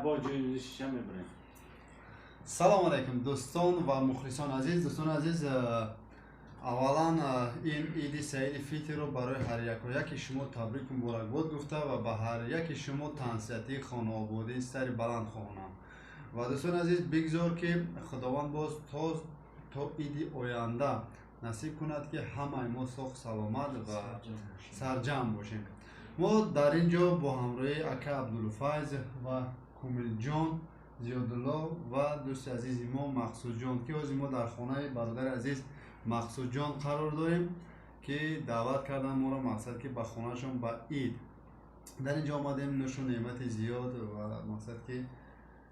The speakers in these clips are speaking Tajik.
Бо ҷои шиша мебарем. Салом алайкум, дӯстон ва мухлисон азиз. Дӯстони азиз, аввалан ин иди саиди фитрро барои ҳар яку яки шумо табрику муборакбод гуфта ва ба ҳар яки шумо тансиҳатии хонаободии сари баланд хоҳонам. Ва дӯстони азиз, бигзор ки Худованд боз то иди оянда насиб кунад, ки ҳамаи мо соғ саломат ва сарҷамъ бошем. Мо дар ин ҷо бо ҳамроҳии ака Абдулфайз ва Кумилҷон Зиёдулло ва дӯсти азизи мо Мақсудҷон, ки ҳозир мо дар хонаи бародари азиз Мақсудҷон қарор дорем, ки даъват кардан моро, мақсад ки ба хонаашон ба ид. Дар ин ҷо омадем, нӯшу неъмати зиёд ва мақсад ки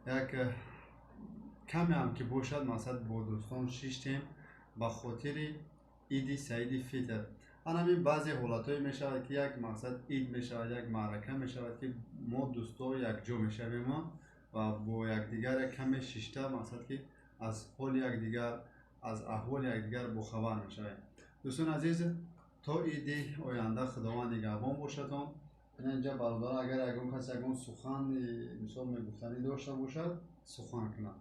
як каме ҳам ки бошад, мақсад бо дӯстон шиштем ба хотири иди саиди фитр. Анами баъзе ҳолатҳое мешавад, ки як мақсад ид мешавад, як маърака мешавад, ки мо дӯстҳо якҷо мешавем ва бо якдигар як каме шишта, мақсад ки аз ҳоли якдигар, аз аҳволи якдигар бохабар мешавем. Дӯстони азиз, то иди оянда Худованд нигаҳбон бошадон. Инҷа бародарон, агар ягон кас ягон сухани мисол мегуфтанӣ дошта бошад, сухан кунад.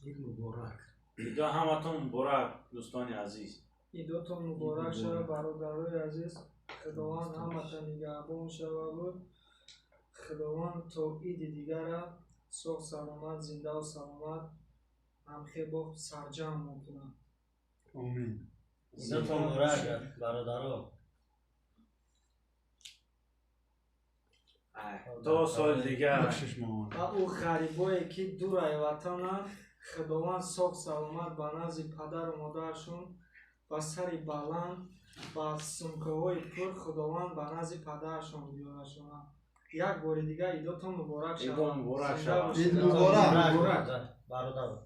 Ид муборак. Идо ҳаматон муборак, дӯстони азиз. Идотон муборак шавад, бародарои азиз. Худованд ҳамата нигаҳбон шаваду Худованд то иди дигара соғ саломат, зиндаву саломат, ҳамхебо сарҷамъ мекунад. Омин. Идотон муборак, бародаро. То соли дигар. Ва ӯ ғарибое ки дурай ватананд, Худованд соғ саломат ба назди падару модарашон ба сари баланд, ба сумкаҳои пур Худованд ба назди падарашон биёрашонад. Як бори дигар идотон муборак шавад. Идон муборак шавад. Ид муборак. Бародаро.